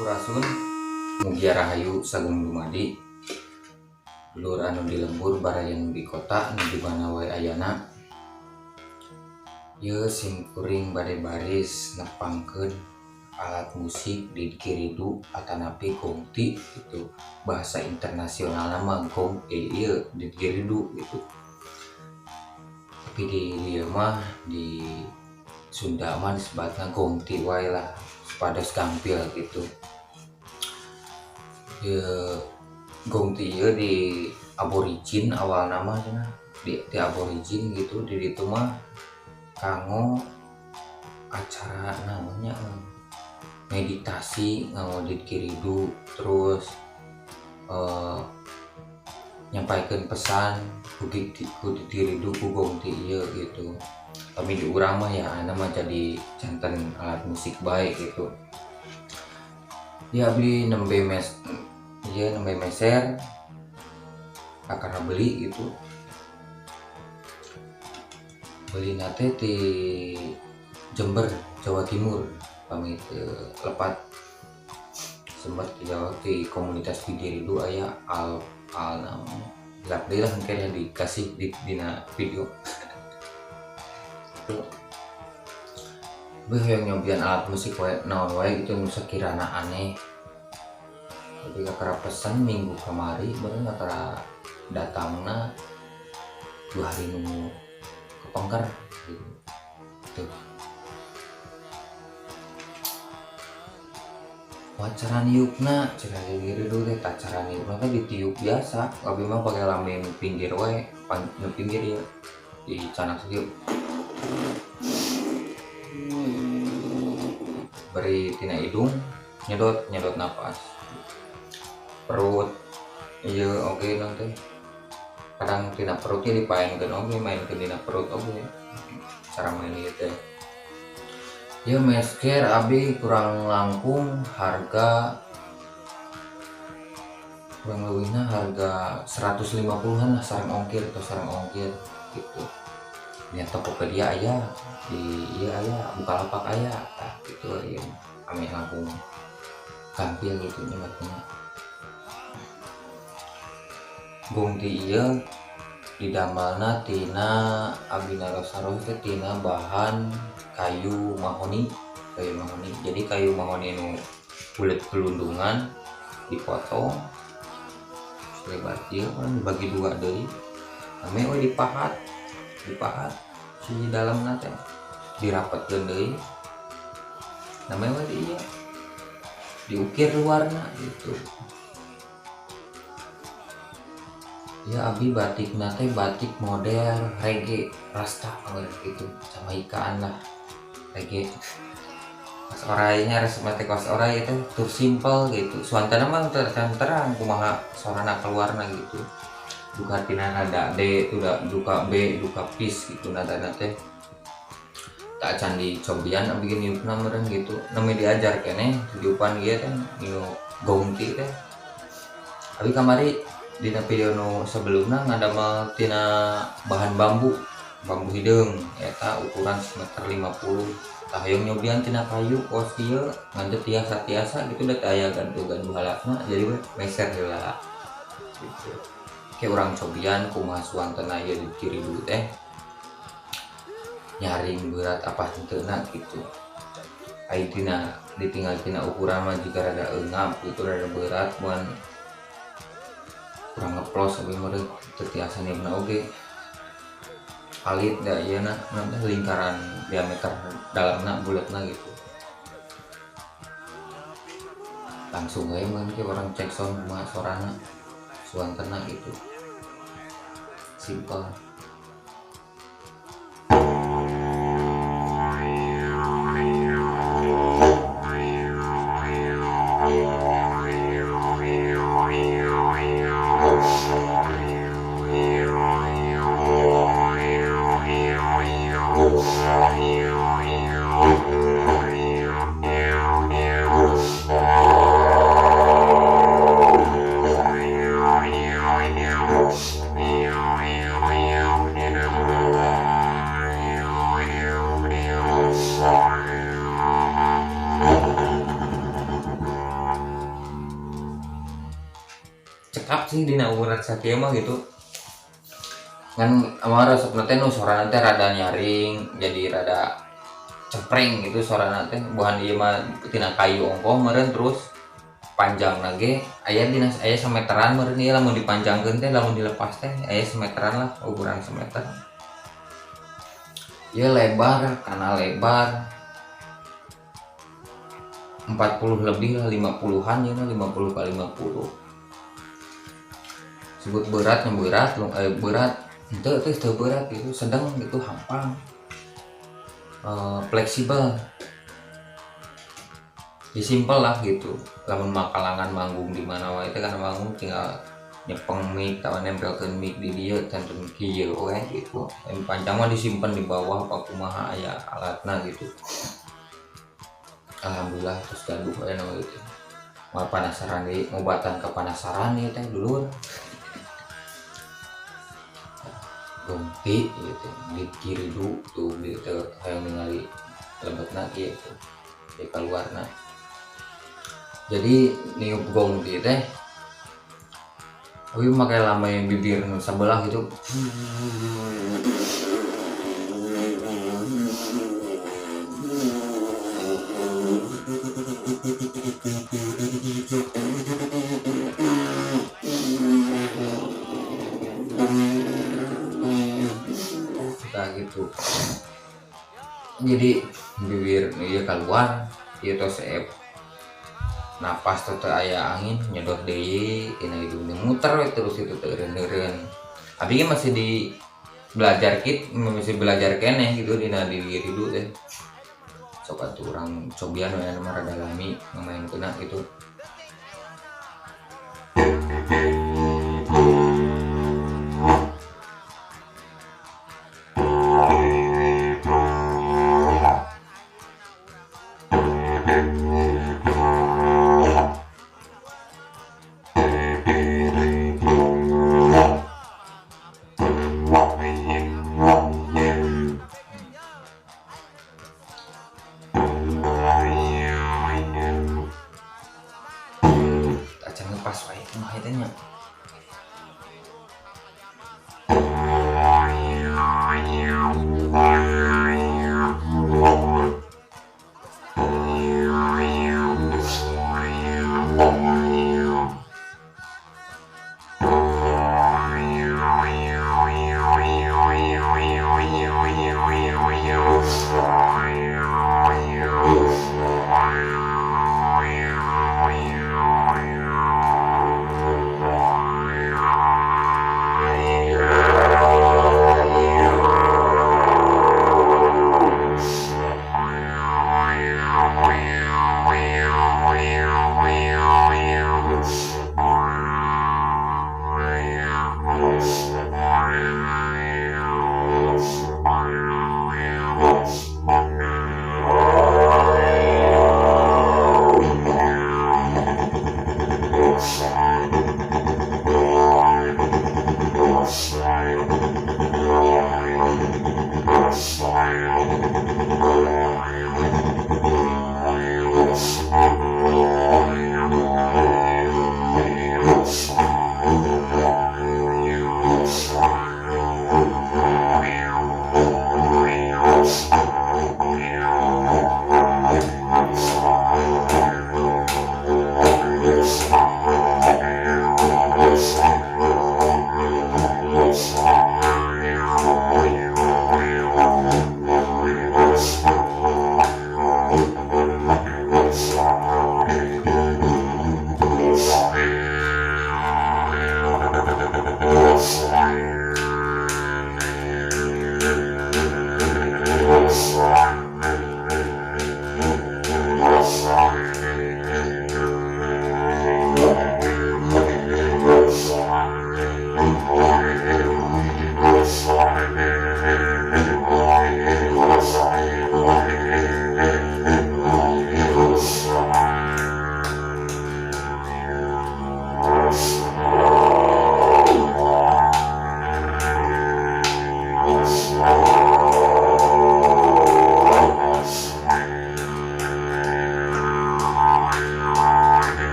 Sampurasun, Mugia Rahayu Sagung Dumadi, dulur anu di lembur baraya nu di kota nu di mana wae ayana. Ieu simkuring bade baris nepangkeun alat musik didikiridu atanapi gongti gitu. Bahasa internasionalna mah gong ieu didikiridu gitu. Tapi di dieu mah di Sunda mah disebutna gongti wae lah, supados gampil gitu. Ieu gongti ieu di aborigin awalna mah cenah, di aborigin gitu, di ditu mah kanggo acara naonnya meditasi nganggo didikiridu, terus nyampaikeun pesan ku didikiridu ku gongti ieu gitu. Tapi di urang mah ya ayeuna mah jadi janten alat musik bae gitu. Ya abdi nembe mes ieu nembe meser kakara beli gitu. Belina teh ti Jember, Jawa Timur. Pamit lepat sempat di Jawa di komunitas didiridu aya al al naon lap deui lah engke dikasih di dina video. Tuh. Beuh hoyong nyobian alat musik wae naon wae gitu nu sakirana aneh. Jadi kakara pesan minggu kamari baru kakara datangna 2 hari nu kepengker gitu. Tuh. Wah, cara niupna, cara didiridu teh tah cara niupna teh ditiup biasa. Abi mah pake lame nu pinggir wae, nu pinggir ieu dicanak sakieu. Beri tina hidung, nyedot, nyedot napas. Perut ieu oge naon teh. Kadang tina perutnya dipaenkeun oge, mainkeun dina perut oge. Cara main ieu teh. Ieu mesker abi kurang langkung harga kurang leuwihna harga 150-an lah sareng ongkir atau sareng ongkir gitu. Di Tokopedia aya, di ieu aya, Bukalapak aya, tah gitu ieu ame langkung gampil gitu nyebatna. Gongti ieu didamelna tina abi naros-naros teh tina bahan kayu mahoni, kayu mahoni. Jadi kayu mahoni nu kulit gelundungan dipotong selebar ieu kan dibagi dua deui. Ame we dipahat, dipahat si dalamna teh dirapetkeun deui. Name we di ieu diukir luarna gitu. Ya abi batikna teh batik model reggae rasta gitu, Jamaikaan lah reggae. Pas orainya resep batik pas orai itu tuh simple gitu. Suantana mah terang kumaha sorana keluarna gitu. Duka tina nada D, duka B, duka pis gitu nadana teh. Tak can dicobian abi ge niupna meureun gitu. Nami diajar keneh diupan ieu teh niup gongti teh. Abi kamari dina video nu sebelumna ngadamel tina bahan bambu, bambu hideung eta ukuran 1,50 meter. Tah hoyong nyobian tina kayu kos kieu ngan teu tiasa-tiasa gitu da teu aya gandu-gandu alatna jadi we meser heula gitu. Oke urang cobian kumaha suantena ieu didiridu teh. Nyaring berat apa henteuna gitu. Ai tina ditinggal tina ukuran mah jiga rada eungap gitu rada berat mun kurang ngeplos abi mah teu tiasa niupna oge. Alit da ieu na teh lingkaran diameter dalamna buletna gitu. Langsung we mun ke urang cek sound kumaha sorana suantena gitu. Simple. sih dina ukuran sakieu mah gitu. Ngan amar resepna teh nu sorana teh rada nyaring, jadi rada cepreng gitu sorana teh. Buhan ieu mah tina kayu ongkoh meureun, terus panjang ge aya dina aya semeteran meureun ieu lamun dipanjangkeun teh, lamun dilepas teh aya semeteran lah, ukuran semeter. Ieu lebar, kana lebar 40 lebih lah, 50-an ya, 50 kali 50. Sebut beratnya berat, berat itu teu berat gitu, sedang gitu, hampang, fleksibel, ya simpel lah gitu. Lamun makalangan manggung di mana wae teh kan manggung tinggal nyepeng mic atawa nempelkeun mic di dieu tentun kieu we gitu. Yang panjang mah disimpan di bawah apa kumaha aya alatna gitu. Alhamdulillah terus gaduh aya nama gitu. Mau penasaran deui, ngobatan kepanasaran ieu teh dulur. Gongti gitu di kiri du tuh gitu hayang ningali lebetna kieu tuh di keluarna. Jadi niup gongti teh abi make lamai bibir nu sebelah gitu. Nah, gitu. Jadi bibir ieu keluar, ieu tos napas teh teu aya angin, nyedot deui tina hidung teh muter we terus itu teh eureun-eureun. Abi ge masih di belajar kit, masih belajar keneh gitu dina di diri teh. Sok atuh urang cobian we anu mah rada lami ngamainkeunna gitu. Pas wae kumaha teh nya.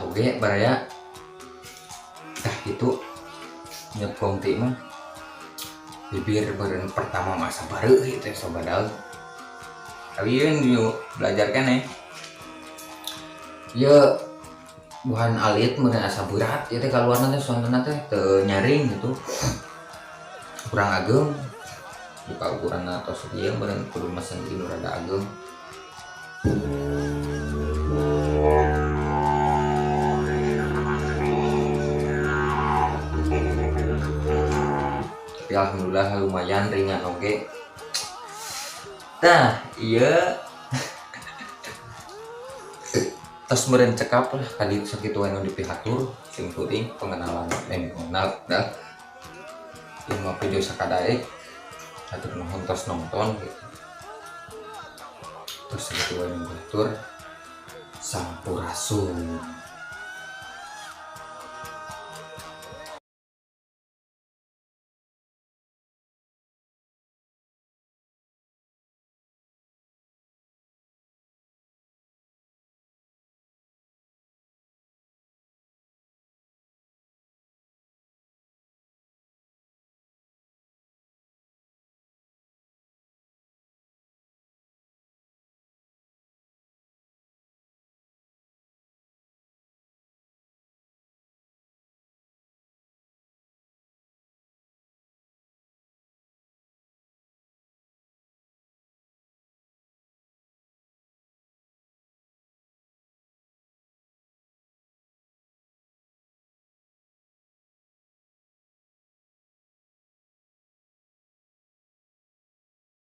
Oge baraya tah gitu nyepong ti mah bibir beureun pertama masa baru gitu ya sobadal. Tapi ieu belajar keneh ieu buhan alit meureun asa berat ieu teh kaluarna teh soalna teh teu nyaring gitu, kurang ageng buka ukuranna tos ieu meureun kudu mesen di nu rada ageng. Tapi alhamdulillah lumayan ringan oge. Nah, iya tos meureun cekap lah tadi sakitu anu dipihatur sing penting pengenalan pengenal dah. Ieu mah video sakadaek hatur nuhun tos nonton gitu. Tos sakitu anu dipihatur sampurasun.